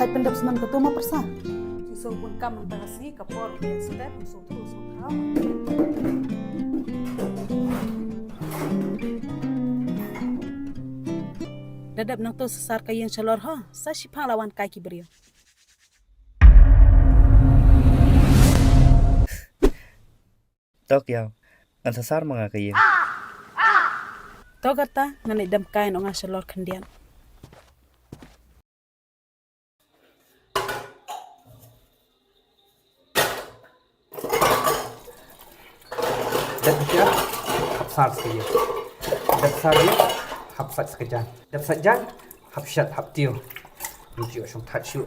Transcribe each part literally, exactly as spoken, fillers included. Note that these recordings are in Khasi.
Pyndep snem ka tu ma pyrsa. Ki so bun kam nang tang si ka por ki step so tu so kau. Da dep nang tu sasar ka ïing shalor ho, sa shiphang lawan kai ki briew. Tok ïa, ngan sasar ma nga ka ïing. To kata ngan ïa dem kai nong nga shalor khyndiat. Dep ïa, hap sar sa ïa. Dep sar ïa, hap sat sa ka jan. Dep sat jan, hap shat, hap tiew. Ni ju shong that shu.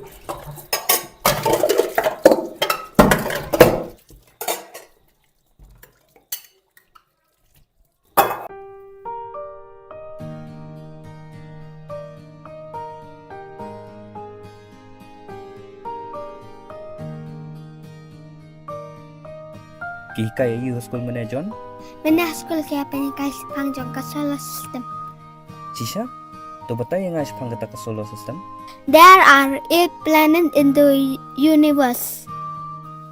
Ki hikai ïa u ha skul mynne John? Mynne ha skul ki hap pynhikai shaphang jong ka solar system. Shisha? To batai ïa nga shaphang kata ka solar system. There are eight planets in the universe.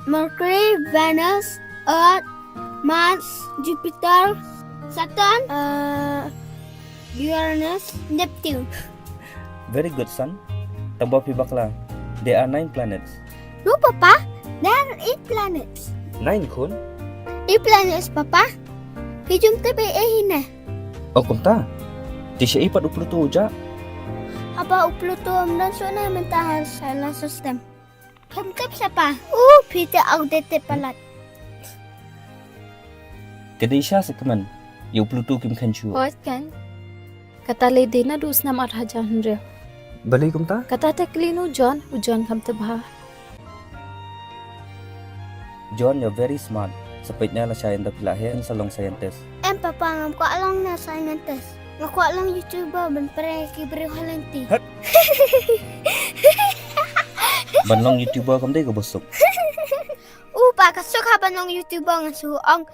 Mercury, Venus, Earth, Mars, Jupiter, Saturn, uh, Uranus, Neptune. Very good, son. Tang ba phi bakla. There are nine planets. No, Papa. There are eight planets. Nine, khun. Eight planets, Papa. Phi jum te be eh hine. O kumta. Te shaei pat u Pluto u jah? Haba u Pluto um don shuh na mynta ha solar system. Kham tip sha pa. U phi te outdated palat. Ka dei sha sa kmen. Ïa u Pluto kim khein shuh. Hooid kan. Kata lei dei naduh u snem ar hajar hynriew. Balei kumta? Kata te kylli u John, u John kham tip bha. John, you're very smart. Sa peit na lashai ynda phi la heh sa long scientist. Em papa, ngam kwah long na scientist. Nga kwah long YouTuber ban prank ki briew ha lynti. Hap. Ban long YouTuber kam dei kaba suk. U pa, ka suk ha ban long YouTuber, nga shu ong.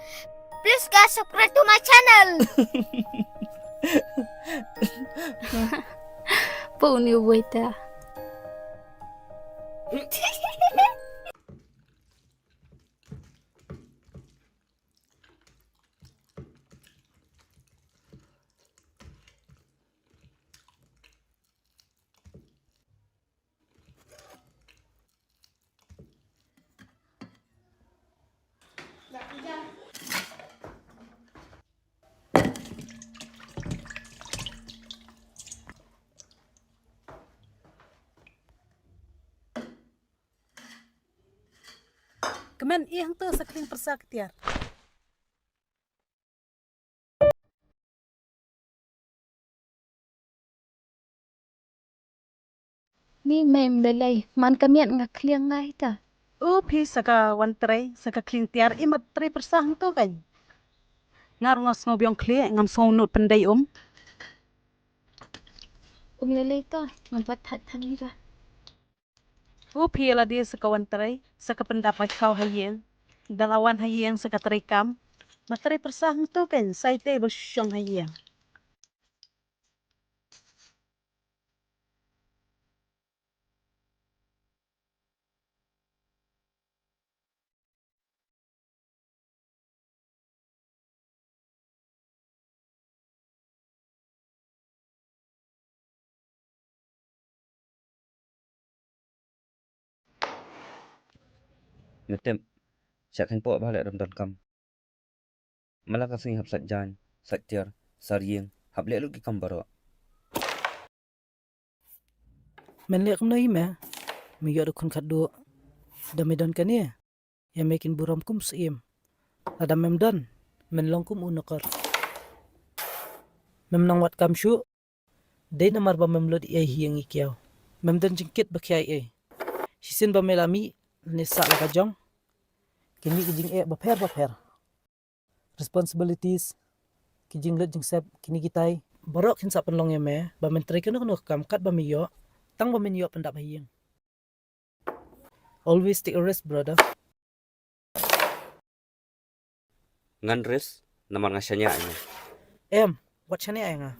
Please guys, subscribe to my channel. Puni waiter. Kmen, ïa hangto sa khlieng pyrsa ka tiar. Ni mem lelei, man ka miet nga khlieng ngai ta. U phi sa ka wan trei, sa ka khlieng tiar, i mat trei pyrsa hangto kan. Nga ruh nga sngew biang khlieh, ngam sngew nud pyndei um. Um lelei to, ngam pat that than ira. U phi lade sa ka wan trei, sa ka pyndap bai khaw ha ïing. Da la wan ha ïing sa ka trei kam. Ma trei pyrsa hangto kan, sa ite ba shong ha ïing. Nga tip, sha kheiñ poh ba leh dam donkam. Mala ka sngi hap sait jaiñ, sait tiar, sar ïing, hap leh lut ki kam baroh. Men leh kumno ïa me? Me ïoh da khun khatduh. Da me don kane, ïa me kin burom kum syiem. Lada mem don, men long kum u nokor. Mem nang wad kam shuh. Dei namar ba mem lut ei ha ïing i kiaw. Mem don jingkit ba khia ei. Shisien ba me la mih, ne sah la ka jong. Kin mih ki jingeh bapher bapher. Responsibilities, ki jinglut jingsep, kine kitai. Baroh kin sa pynlong ïa me, ba men trei kano kano ka kam, kat ba me ïoh, tang ba men ïoh pyndap ha ïing. Always take a risk, brother. Ngan risk, namar nga shaniah ïa nga. Em, wat shaniah ïa nga.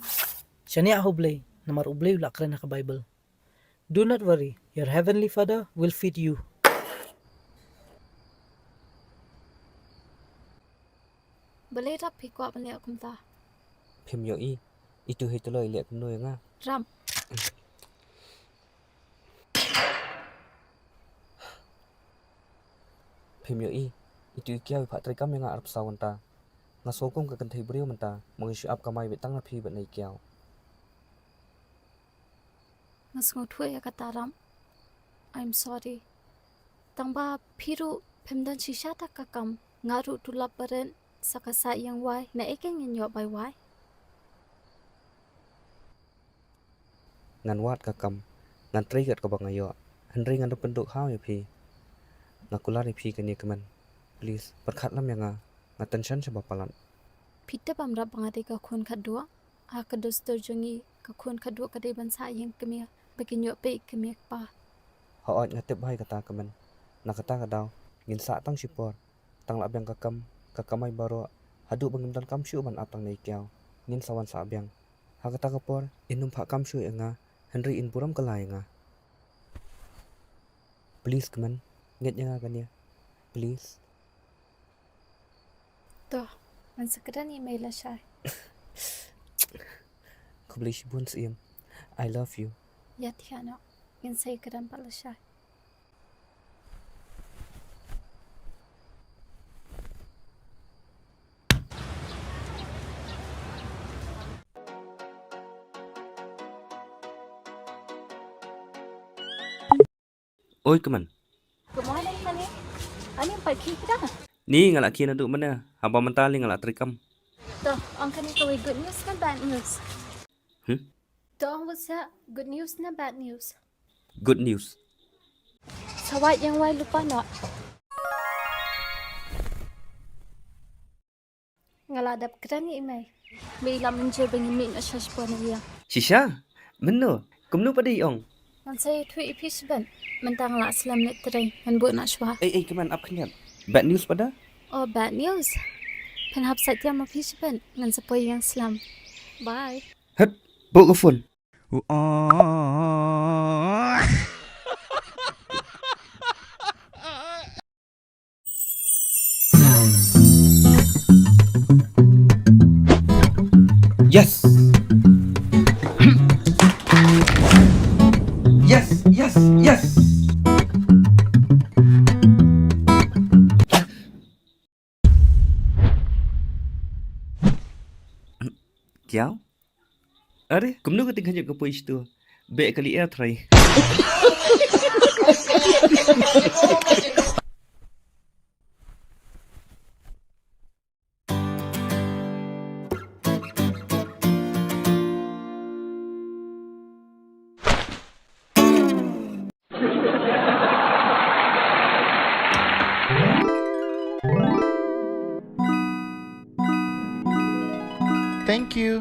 Shaniah ha U Blei, namar U Blei u la kren ha ka Baibl. Do not worry, your heavenly Father will feed you. Balei rap phi kwah ban leh kumta? Phim ïohi, itu hi telo i leh kumno ïa nga. Rap. Phim ïohi, itu i kiaw i phah treikam ïa nga arphew saw kynta. Nga sngewkhum ka kynthei briew mynta, ma nga shu ap kamai beit tang na phi bad na i kiaw. Nga sngewthuh ïa kata Ram. I'm sorry. Tang ba phi ruh phim don shisha da ka kam. Nga ruh tulop barit sa ka sah ïing wai, na ei kein ngin ïoh bai wai. Ngan wad ka kam, ngan trei kat kaba nga ïoh. Hynrei ngan da pynduh khaw ïa phi. Nga kular ïa phi kane kmen. Please, pyrkhat lem ïa nga. Nga tension shaba palat. Phi tip em Ram ba nga dei ka khun khatduh. Ha ka dustur jong ngi, ka khun khatduh ka dei ban sah ïing kmie, ba kin ïoh peit kmie kpa. Hooid, nga tip bha ïa kata kmen. Na kata ka daw, ngin sah tang shipor. Tang lah biang ka kam, ka kamai baroh, haduh ba ngim donkam shuh ban ap tang na i kiaw. Ngin sa wan sah biang. Ha kata ka por, in ym phah kam shuh ïa nga, hynrei in burom kylla ïa nga. Please kmen, ngeit ïa nga kane. Please. To, ngan sa kren ïa i mei lashai. Khublei shibun Syiem. I love you. Ïa thiah noh, ngin sa ïa kren pat lashai. Oi kmen. Good morning honey. Ani pat ki kida? Ni nga la ki naduh mynne, haba mynta lei nga la trei kam. To, ong kane kawei, good news ne bad news? Hmm? To ong what's that? Good news ne bad news? Good news. Sa wad ïing wai lypa noh. Nga la dep kren ïa i mei. Mei lam mynjur ba ngin mih noh sha shipor na ïing. Shisha? Mynno? Kumno pat ong? Ngan sa ïathuh ïa phi shibit. Mynta nga la slem leit trei, ngan bud noh shuwa. Ei ei, kmen, ap khyndiat. Bad news pat? Oh, bad news. Phin hap satia ma phi shibit. Ngan sa poi ïing slem. Bye. Hep, buh ka phone. Yes. Yes, yes, yes. Kiaw? Are, kumno ka ting khyndiat ka poi shatu? Beh kali air try. Thank you.